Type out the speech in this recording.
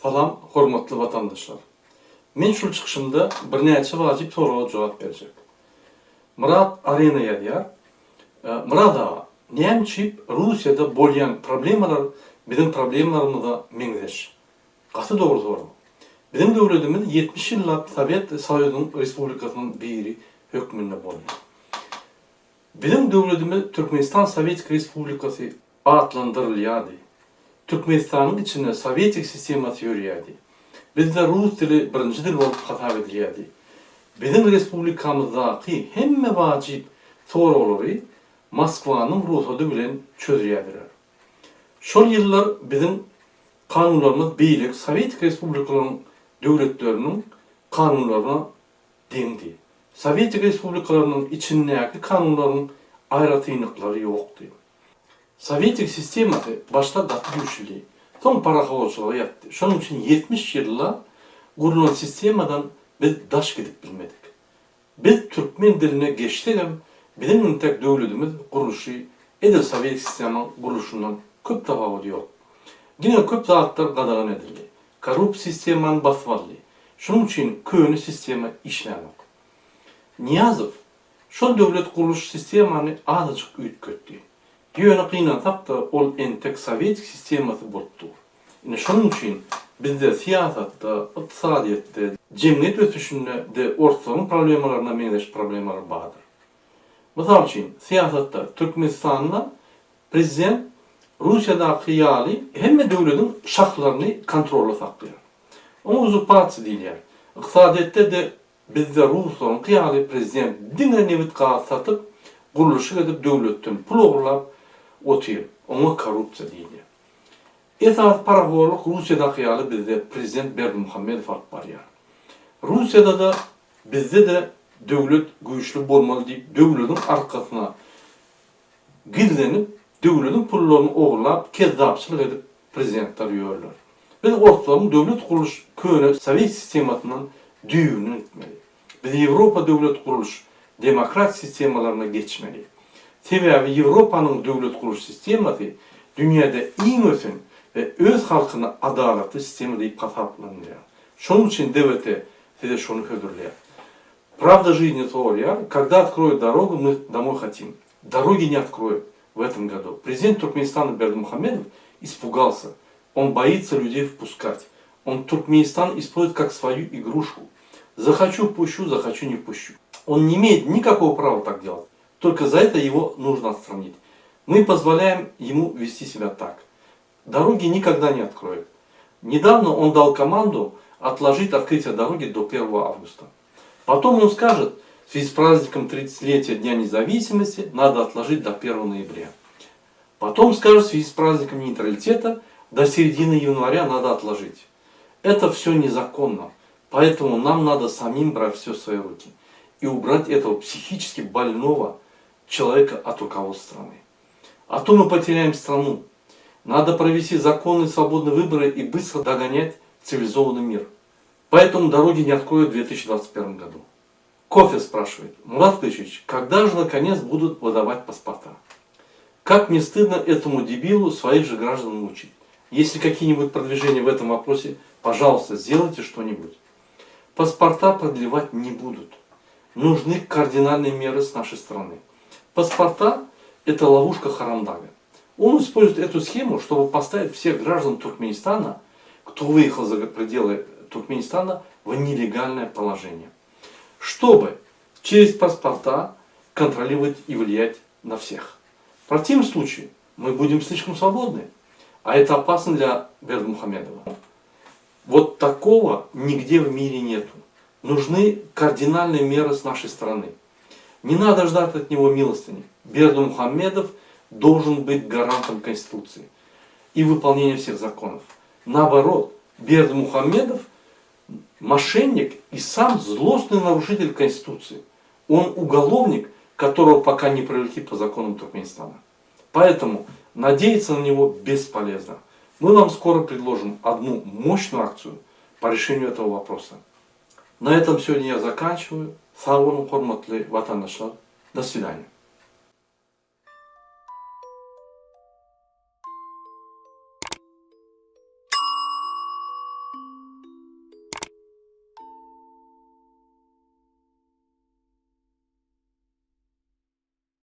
Salam hormatly watandaşlar. Men şul çykyşymda birnäçe wajyp soraga jogap berjek. Myrat Arena ýazýar, Myrat aga, näme üçip Russiýada bolýan problemalar biziň problemalarymyza meňzeş? Gaty dogry sorag. Biziň döwletimiz 70 ýyllap Sowet Soýuzynyň respublikasynyň biri hökmünde boldy. Biziň döwletimiz Türkmenistan Sowetiki Respublikasy atlandyrylýardy. Türkmenistanyň içinde sowetik sistemasy ýörýärdi. Bizde rus dili birinji dil bolup hasap edilýärdi. Biziň respublikamyzdaky hemme wajyp soraglary Moskwanyň rugsady bilen çözülýärdiler. Şol ýyllar biziň kanunlarymyz beýleki sowetik respublikalaryň döwletleriniň kanunlaryna deňdi. Sowetik respublikalarynyň içindäki kanunlaryň aýratynlyklary ýokdy. Sowetik sistemasy başda gaty güýçlüdi. Soň parahorçylyga ýatdy. Şonuň üçin 70 ýylda gurlan sistemadan biz daş gidip bilmedik. Biz türkmen diline geçsegem biziň intek döwledimiz gurluşy edil sowetik sistemaň gurluşyndan köp tapawudy ýok. Diňe köp zatlar gadagan edildi. Korrupt sistemany basyp aldy. Şunuň üçin köne sistema işlänok. Nyýazow şol döwlet gurluş sistemany azajyk üýtgetdi. Ýöne gynansak-da ol entek sowetik sistemasy bolup dur. Ine şonuň üçin bizde syýasatda, ykdysadyýetde, jemgyýet ösüşinde de orslaryň problemalaryna meňzeş problemalar bardyr. Mysal üçin, syýasatda Türkmenistanda prezident Russiýadaky ýaly hemme döwlediň şahlaryny kontrolda saklaýar. Oňa uzurpasiýa diýilýär. Ykdysadyýetde-de bizde ruslaryňky ýaly prezident diňe nebit-gaz satyp, gurluşyk edip döwletden pul ogurlap otyr. Oňa korrupsiýa diýilýär. Esasy parahorluk Russiýadaky ýaly bizde prezident Berdimuhamedow alyp barýar. Russiýada-da bizde-de döwlet güýçli bolmaly diýip döwlediň arkasyna gizlenip döwlediň pullaryny ogurlap kezzapçylyk edip prezidentler ýörler. Biz orslaryň döwlet gurluş köne sowet sistemasyndan düýbünden gitmeli. Biz Ýewropa döwlet gurluş demokrat sistemalaryna geçmeli. Sebäbi Ýewropanyň döwlet gurluş sistemasy dünýäde iň ösen we öz halkyna adalatly sistema diýip hasaplanylýar. Şonuň üçin DWT size şony hödürleýär. Pravda жизни soraýar, Когда откроют дорогу, мы домой хотим. Дороги не откроют в этом году. Президент Туркменистана Бердымухамедов испугался. Он боится людей впускать. Он Туркменистан использует как свою игрушку. Захочу пущу, захочу не пущу. Он не имеет никакого права так делать. Только за это его нужно отстранить. Мы позволяем ему вести себя так. Дороги никогда не откроют. Недавно он дал команду отложить открытие дороги до 1 августа. Потом он скажет, в связи с праздником 30-летия Дня независимости надо отложить до 1 ноября. Потом скажет, в связи с праздником нейтралитета до середины января надо отложить. Это все незаконно, поэтому нам надо самим брать все в свои руки и убрать этого психически больного человека от руководства страны. А то мы потеряем страну. Надо провести законные свободные выборы и быстро догонять цивилизованный мир. Поэтому дороги не откроют в 2021 году. Кофе спрашивает. Мурат Клычевич, когда же наконец будут выдавать паспорта? Как не стыдно этому дебилу своих же граждан мучить? Если какие-нибудь продвижения в этом вопросе, пожалуйста, сделайте что-нибудь. Паспорта продлевать не будут. Нужны кардинальные меры с нашей стороны. Паспорта – это ловушка Харамдага. Он использует эту схему, чтобы поставить всех граждан Туркменистана, кто выехал за пределы Туркменистана, в нелегальное положение. Чтобы через паспорта контролировать и влиять на всех. В противном случае мы будем слишком свободны, а это опасно для Бердымухамедова. Вот такого нигде в мире нету. Нужны кардинальные меры с нашей стороны. Не надо ждать от него милостыни. Бердымухамедов должен быть гарантом Конституции и выполнения всех законов. Наоборот, Бердымухамедов мошенник и сам злостный нарушитель Конституции. Он уголовник, которого пока не привлекли по законам Туркменистана. Поэтому надеяться на него бесполезно. Мы вам скоро предложим одну мощную акцию по решению этого вопроса. На этом сегодня я заканчиваю. Sag boluň hormatly watandaşlar. До свидания.